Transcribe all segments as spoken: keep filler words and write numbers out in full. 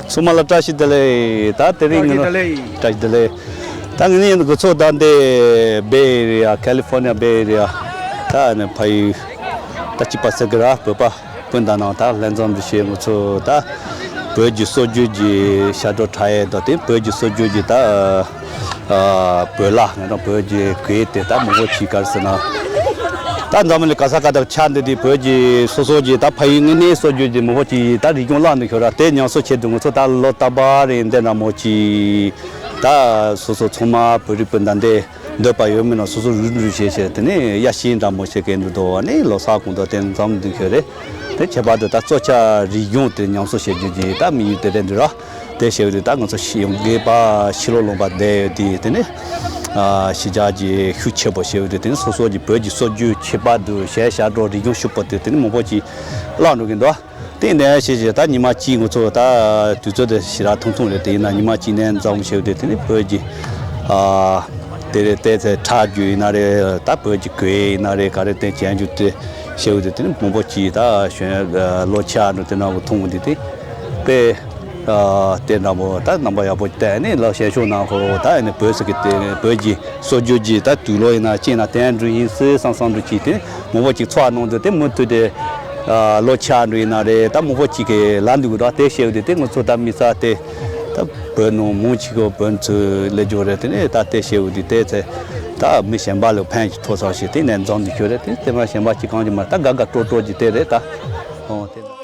ཚང་མ་ལ་བཀྲ་ཤིས་བདེ་ལེགས། ད་དེ་རིང་ངི་ནོ། བཀྲ་ཤིས་བདེ་ལེགས། ད་ངི་ནི་འགོ་ཚོགས་ད་འདི་Bay Area, California Bay Area། ད་ནི་ཕ་ཡུལ་ད་ཅི་པ་ཟེར་གི་ར། བོད་པ་སྤུན་ཟླ་ནང་ད་ལྷན་འཛོམས་འདི་བྱས། ང་ཚོ་ད་བོད་ཀྱི་སྲོལ་རྒྱུན་གྱི་ཞབས་བྲོ་འཁྲབ་ཡས་དང་། དེ་བོད་ཀྱི་སྲོལ་རྒྱུན་གྱི་ད་ཨ་བོད་ལྭ། ང་དང་བོད་ཀྱི་གོས་དེ་ད་མང་པོ་ཅིག་ག་རེ་ཟེར་ན། ད་འཛམ་གླིང་ག་ས་ག་ད་ཆགས་འདི་དེ་བོད་ཀྱི་སོ་སོ་གྱི་ད་ཕ་ཡུལ་ངི་ནི་སྲོལ་རྒྱུན་གྱི་མང་པོ་ཅིག་ད་རིག་གཞུང་བརླག་འདུག་ཤོད་ར། དེ་ཉམས་གསོ་བྱེད་དུ་ང་ཚོ་ད་ལོ་རྟག་པ་རེ་འདི་འདྲ་མོ་ཅིག་ད་སོ་སོ་ཚང་མ་བོད་རིགས་སྤུན་ཟླ་འདི་འདོད་པ་ཡོད་མེད་ན་སོ་སོ་རུབ་རུབ་བྱས་བྱས། དེ་ནས་ཡ་ཤིང་འདྲ་མོ་བྱེད་མཁན་འདུག་དོ། ཨ་ནི་ལོ་གསར་གུང་དུ་དེ་འཛོམས་འདུག་ཤོད་རེད། དེ་ཁྱད་པར་དུ་ད་གཙོ་ཆེ་རིག་གཞུང་དེ་ཉམས་གསོ་བྱེད་རྒྱུ་གྱི་ད་དམིགས་ཡུལ་དེ་རེད་འདུག་ར། དེ་བྱས་པ་དེ་ད་ང་ཚོ་ཤི་ཡོང་དགོས་པ་ཕྱི་ལོགས་ལུང་པ་བསྡད་ཡོད་དེ། དེ་ནས་ཨ་གཞིས་ཆགས་ཀྱི་ཤུགས་ཆེ་པོ་བྱས་པ་དེ། དེ་ནས་སོ་སོ་གྱི་བོད་ཀྱི་སྲོལ་རྒྱུན་ཁྱད་པར་དུ་གཞས་ཞབས་བྲོ་རིག་གཞུང་ཕྱུག་པོ་དེ་དེ་ནས་མང་པོ་ཅིག་བརླག་འགྲོ་གི་འདུག་དེ་ནས་བྱས་བྱས་ད་ཉི་མ་གཅིག་ང་ཚོ་ད་དུས་ཚོད་དེ་ཞེ་དྲག་ཐུང་ཐུང་རེད། དེ་ཡིན་ན་ཉི་མ་གཅིག་ནས་འཛོམས་བྱས་པ་དེ། དེ་ནས་བོད་ཀྱི་ཨ་དེ་རེད། དེ་ཚེ་འཁྲབ་རྒྱུ་ཡིན་ན་རེད། ད་བོད་ཀྱི་གོས་ཡིན་ན་རེད། ག་རེ་དེ་གྱོན་རྒྱུ་དེ་བྱས་པ་དེ། དེ་ནས་མང་པོ་ཅིག་ད་གཞོན་ལོ་ཆེ་བ་འདྲ་དེ་འདྲ་བོ་མཐོང་བ་འདི་དེ་དཔེ་ཨ་དེ་འདྲ་བོ་ད་རྣམ་པ་ཡག་པོ་བསྟན་ནས་ལ་ཞལ་ཤོག་གནང་ཁོ། ད་ཨ་ནི་བོད་ཟེར་གི་དེ་བོད་ཀྱི་སྲོལ་རྒྱུན་གྱི་ད་དུག་ལོག་ཡིན་ན་ཅི་ཡིན་ན་དེ་འདྲ་ཡིན་སྲིད་བསམ་བསམ་འདྲ་ཅིག་དེ་མང་པོ་ཅིག་ཚོགས་གནང་འདུག་དེ་མུ་མཐུད་དེ་ཨ་ལོ་ཆེ་བ་འདྲ་ཡིན་ན་རེད། ད་མང་པོ་ཅིག་གིས་ལབ་འདུག་གི་ར། དེ་བྱས་པ་དེ་དེ་ང་ཚོ་ད་མི་ས་དེ་ད་བོད་ནང་མང་ཆེ་གོ་བོད་ཚོ་སླེབས་རྒྱུ་རེད། དེ་ནས་ད་དེ་བྱས་པ་དེ་དེ་ཚེ་ད་མི་གཞན་པ་ལ་ཕན་ཅིག་ཐོགས་ཚར་ཞིག་དེ་ནས་འཛོམས་འདུག་ཤོད་རེད། དེ་དེ་མ་གཞན་པ་ཅིག་གང་ཅི་མ་ད་དགའ་དགའ་སྤྲོ་སྤྲོ་ཅིག་དེ་རེད་ད། ཨོ་དེ།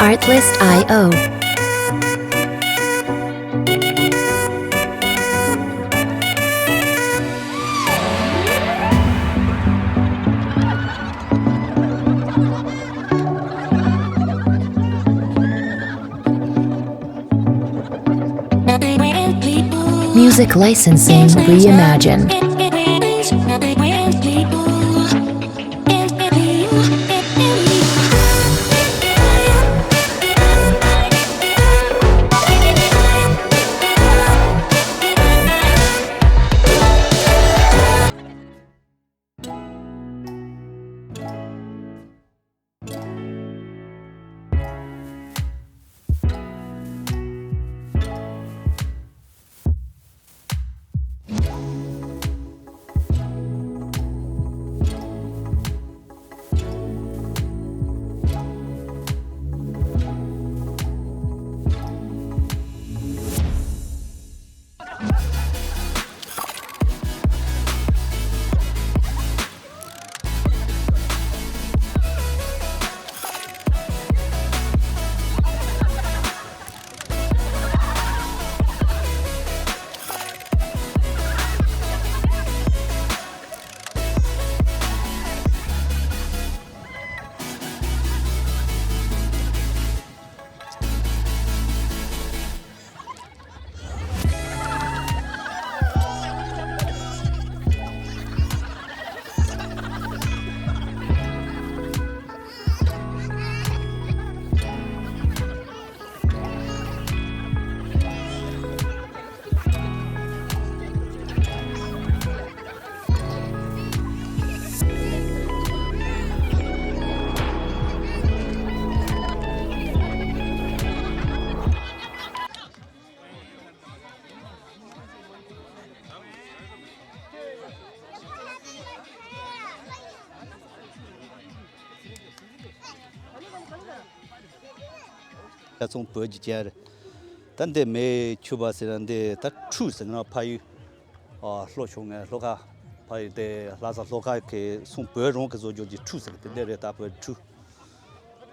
Artlist I O. Music licensing reimagined. ཡ་ཚོང་བོད་ཀྱི་ཅན་རེད། ད་འདི་མེ་ཆུ་བ་ཟེར་ན་འདི་ད་ཁྲུ་ཟེར་ན་ཕ་ཡུལ། ཨ་ལྷོ་ཕྱོགས་ངའི་ལྷོ་ཁ་ཕ་ཡུལ་དེ་ལྷ་ས་ལྷོ་ཁ་གི་ཚོང་བོད་རོང་གི་བཟོ་བཅོས་ཀྱི་ཁྲུ་ཟེར་གི་དེ་འདི་རེད། ད་བོད་ཁྲུ།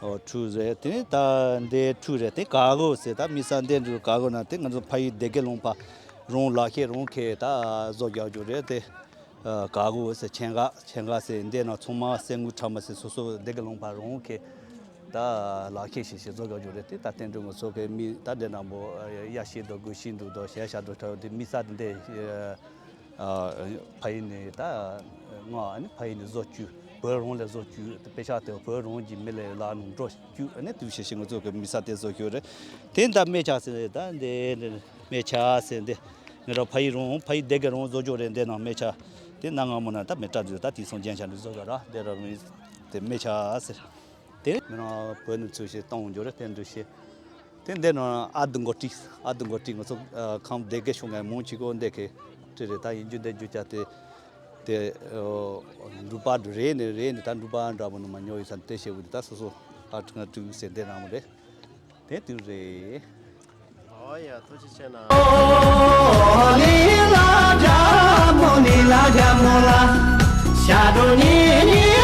ཨོ་ཁྲུ་རེད། དེ་ནི་ད་འདི་ཁྲུ་རེད། དེ་ག་གོ་ཟེར་ད་མི་ས་འདི་འདྲ་ག་གོ་ན་དེ་ང་ཚོ་ཕ་ཡུལ་སྡེ་དགེ་ལུང་པ་རོང་ལག་ཤེས་རོང་གི་ད་བཟོ་རྒྱག་རྒྱུ་རེད་དེ། ཨ་ག་གོ་ཟེར་ཆེན་ག་ཆེན་ག་ཟེར་འདི་ན་ཚོང་མ་གསེར་དངུལ་ཕྲ་མ་ཟེར་སོ་སོ་སྡེ་དགེ་ལུང་པ་རོང་གི་ད་ལག་ཤེས་ཤིག་ཤིག་བཟོ་རྒྱག་རྒྱུ་རེད། དེ་ད་དེ་འདྲ་ང་ཚོ་གི་མི་ད་འདི་ན་མོ་ཡ་ཤེས་འདུག་དགོས་ཤེས་འདུག་དོ་ཞལ་ཤ་འདུག་ཁྲ་དེ་མི་ས་དེ་འདི། ཨ་ཕ་ཡུལ་ནས་ད་ང་ཨ་ནི་ཕ་ཡུལ་ནས་བཟོ་བཅུག་བོད་རོང་ལ་བཟོ་བཅུག་དཔེ་ཆ་དེ་བོད་རོང་གི་མི་ལ་ལ་ནང་འགྲོ་བཅུག་ཨ་ནི་དུས་ཤེས་ཤིག་ང་ཚོ་གི་མི་ས་དེ་བཟོ་རྒྱུ་རེད། དེ་ད་སྨད་ཆ་ཟེར་ད་འདི་འདི་སྨད་ཆ་ཟེར་འདི་ང་རང་ཕ་ཡུལ་རོང་ཕ་ཡུལ་སྡེ་དགེ་རོང་བཟོ་རྒྱུ་རེད། འདི་ནང་སྨད་ཆ་དེ་ན་སྔ་མོ་ན་ད་མི་ཏྲ་འདུག་ད་དེ་སོང་རྒྱན་ཆ་འདི་བཟོ་རྒྱུ་ར་འདི་ར་མི་དེ་སྨད་ཆ་ཟེར། དེ་མི་རང་བོད་ནས་ཚུལ་ཤེས་གཏོང་འགྱུར་རེད། དེ་འདྲ་ཤེས། དེ་འདི་ནང་ཨ་དུ་མགོ་ཏི་ཨ་དུ་མགོ་ཏི་ང་ཚོ་ཨ་ཁམས་སྡེ་དགེ་ཤོད་ངའི་མོང་ཆེ་གོ་འདི་གི་ཏི་རེད། ད་ཡིན་རྒྱུ་འདི་རྒྱུ་ཅག་དེ་དེ་འབྲུག་པ་འདྲ་རེད་ནི་རེད་ནི་ད་འབྲུག་པ་འདྲ་པོ་ནི་མ་ཉོ་ཡི་ས་དེ་ཤེས་བུ་དེ་ད་སོ་སོ་ཨ་ཁྲི་ང་ཏུ་ཟེར་འདི་རང་མོ་རེད། དེ་དུ་རེད། ཨོ་ཡ་ཐུགས་རྗེ་ཆེ་གནང་།